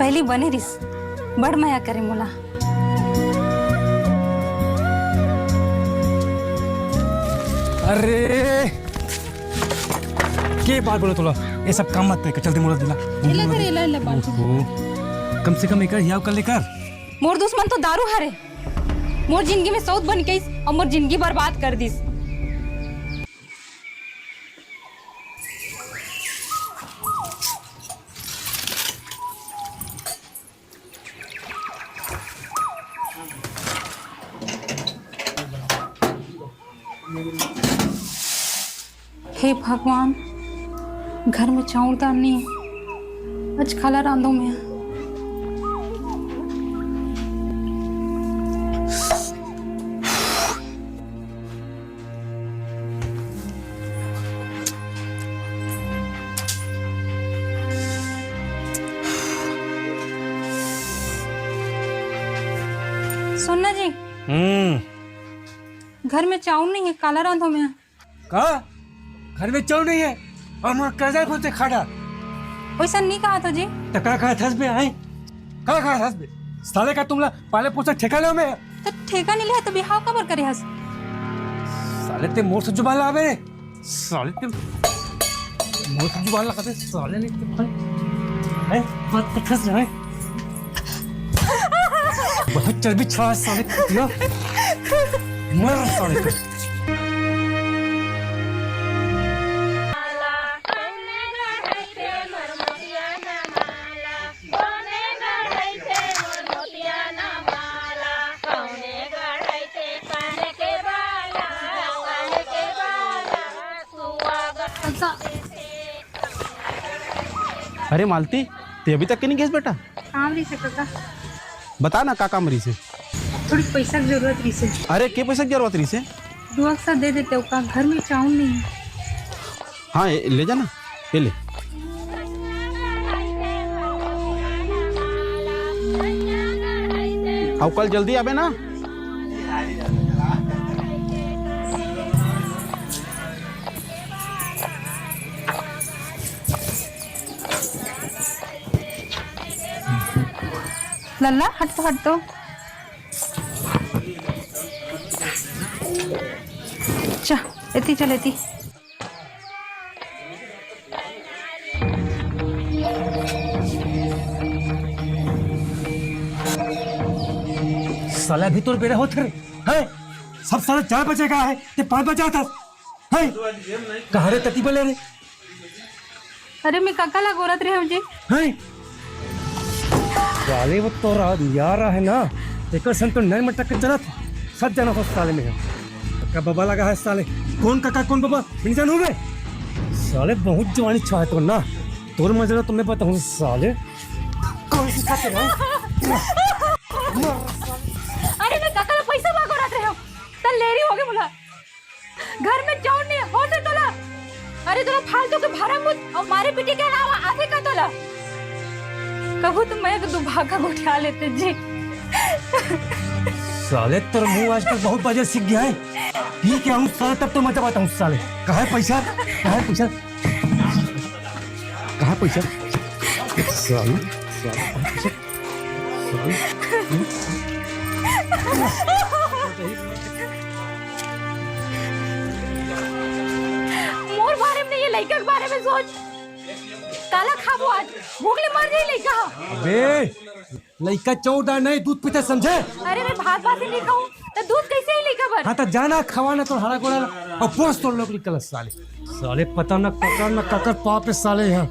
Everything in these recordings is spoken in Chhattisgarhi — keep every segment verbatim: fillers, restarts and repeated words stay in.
पहली बने रिस, बड़ मया करे मोला। अरे, के बात बोले तोला? ये सब काम मत कर, चल दे मोला दिला। एला कर, एला, एला बात। ओहो, कम से कम एक याव कर लेकर। मोर दुश्मन तो दारू हरे। मोर जिंदगी में सौत बन के आइस अउ मोर जिंदगी बर्बाद कर दिस। हे भगवान, घर में चाउर दाल नहीं है, आज काला रांधो मैं। सुन ना जी, हम्म। घर में चाउर नहीं है, काला रांधो मैं। का? घर में चाउर नहीं है? अउ मोर करजा कोन से खाटा? वैसा नहीं कहा तो जी। तो का कहा थस बे, आए? का कहा थस बे? साले का तुमला पाले पोसे ठेका ले मैं? तो ठेका नहीं ले है तो बिहाव काबर करे हस? साले ते मोर से जुबान लड़ाबे रे। साले ते मोर से जुबान लड़ाबे, साले नहीं ते भाई। हैं? बात तो फंस रहा है। बहुत चर्बी छा है साले कुतिया। मर साले को। अरे मालती, ते अभी तक के नहीं गेस बेटा? काम रहिसे कका। बता ना, का काम रहिसे? थोड़ी पैसा के जरूरत रहिसे। अरे, के पैसा के जरूरत रहिसे? दो अक्सा दे देते हो का? घर में चाउर नहीं है। हाँ, ए, ले जाना, ये ले। अउ कल जल्दी आबे ना। लल्ला, हट तो, हट तो। चा, एती चल, एती। साला भी तोर बेरा होत रे, हैं? सब साला चार बजे का है, ते पाँच बजे आता। हैं? कहाँ रे तती बले रे? अरे, मैं काका ला गोरत रहे हूँ जी। हैं? साले वो तोर यार है ना, तेकर सन तो नैन मटक के चलत, सब जाना हो साले में। काका बबा लगा है साले, कौन काका कौन बबा, नहीं जानू बे। साले बहुत जवानी छा है तो ना, तोर मजा तो मैं बताऊँ साले। कौन सी खाते हैं? अरे, मैं काका ला पैसा मांगो रहा हूँ, तल लेरी हो गए बोला। घर में चाउर नहीं होते तोला। अरे तोला फालतू के भरा मुत अउ मारे पीटे के अलावा आथे का तोला? कभू तो मैं तो दुभागा गोठिया लेते जी। साले तोर मुंह आजकल बहुत बजे सीख गया है। ठीक है, हूँ साले, तब तो मजा बताऊँ साले। कहाँ है पैसा? कहाँ है पैसा? कहाँ है पैसा? साले, साले, कहाँ है पैसा? मोर बारे में नहीं, ये लइका के बारे में सोच। काला खाबो आज, भूख ले मर जाई लइका। अबे, लइका चौदह नहीं, दूध पीते समझे? अरे, मैं भात भात ही नहीं खाऊं, तो दूध कैसे ही लइका बर? हाँ, तो जाना खवाना तो हरा गोड़ा ला, और पोस तो लोग निकल साले। साले पता न ककर न ककर पाप है साले यहाँ।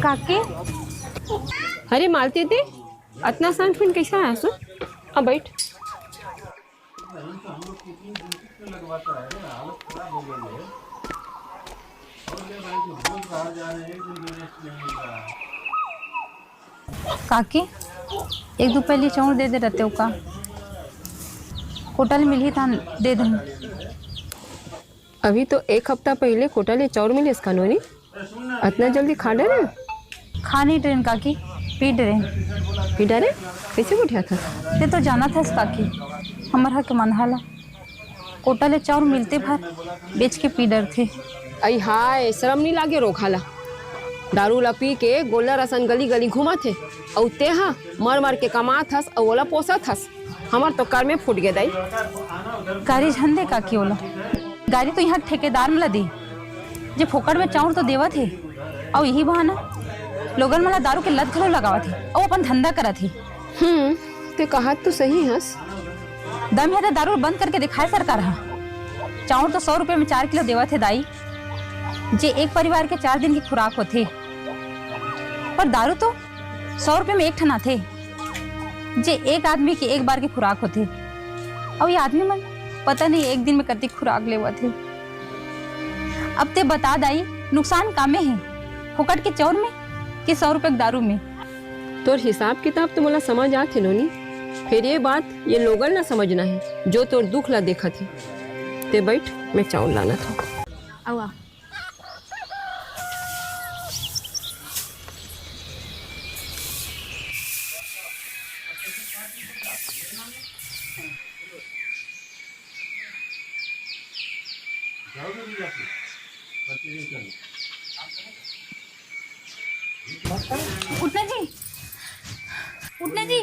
काकी। अरे मालती दी, अतना सांझ फिन कैसा है सुन? अब बैठ। काकी, एक दू पैली चाउर दे दे रहते हो का? कोटा ले मिलही त दे दे। अभी तो एक हफ्ता पहिले कोटा ले चाउर मिलिस का नोनी? अतना जल्दी खा डरे? खा नहीं डरेन काकी, पी डरेन। पी डरे? कैसे गोठियाथस? ते तो जानत हस काकी, हमर हा के मनहा ला कोटा ले चाउर मिलते भर बेच के पी डरथे। अई हाय, शरम नहीं लागे रोगहा ला? दारू ला पी के गोल्लर असन गली गली घूमत हे, अउ ते हा मर मर के कमात हस अउ ओला पोसत हस। हमर तो करमे फूट गे दाई। गारी झन दे काकी ओला, गारी तो इहाँ ठेकेदार मन ला दे, जे फोकट में चाउर तो देवत हे, अउ इही बहाना लोगन मन ला दारू के लत घलो लगावत हे, अउ अपन धंधा करत हे। हम्म, ते कहत तो सही हस। दम हे त दारू बंद करके दिखाए सरकार हा। चाउर तो सौ रुपये में चार किलो देवत हे दाई, जे एक परिवार के चार दिन की खुराक होथे, पर दारू तो सौ रुपये में एक ठन आथे, जे एक आदमी के एक बार के खुराक होथे। अउ ये आदमी मन पता नहीं एक दिन में कति खुराक लेवत हे। अब ते बता दाई, नुकसान कामे हे, फोकट के चाउर में कि सौ रुपये के दारू में? तोर हिसाब किताब तो मोला समझ आथे नोनी, फेर ये बात ये लोगन ला समझना हे, जो तोर दुख ला देखत हे। ते बैठ, मैं चाउर लानत हूँ। अउ आ। उठना जी, उठना जी।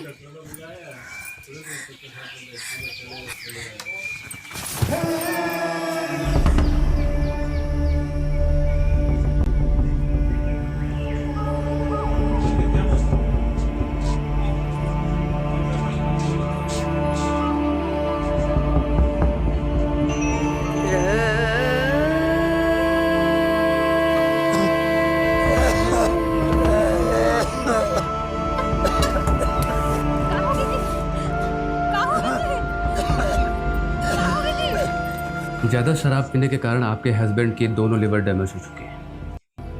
ज्यादा शराब पीने के कारण आपके हस्बैंड के दोनों लिवर डैमेज हो चुके हैं।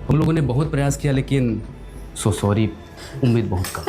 हम लोगों ने बहुत प्रयास किया, लेकिन सो सॉरी, उम्मीद बहुत कम।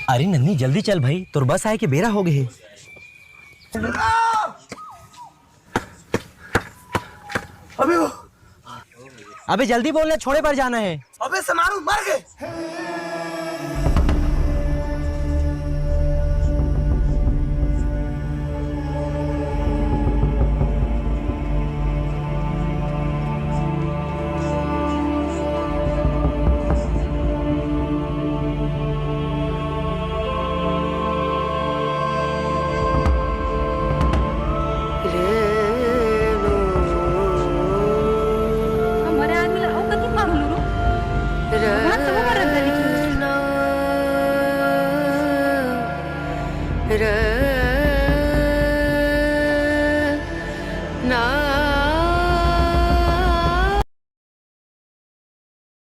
अरे नन्नी, जल्दी चल भाई, तोर बस आए के बेरा हो गए हे। अबे वो अबे जल्दी बोल ना, छोड़े बर जाना हे। अबे समारू मर गए। हमरे आदमी ला अउ कति मार लूँ रो? भगवान तो हमारा गली की।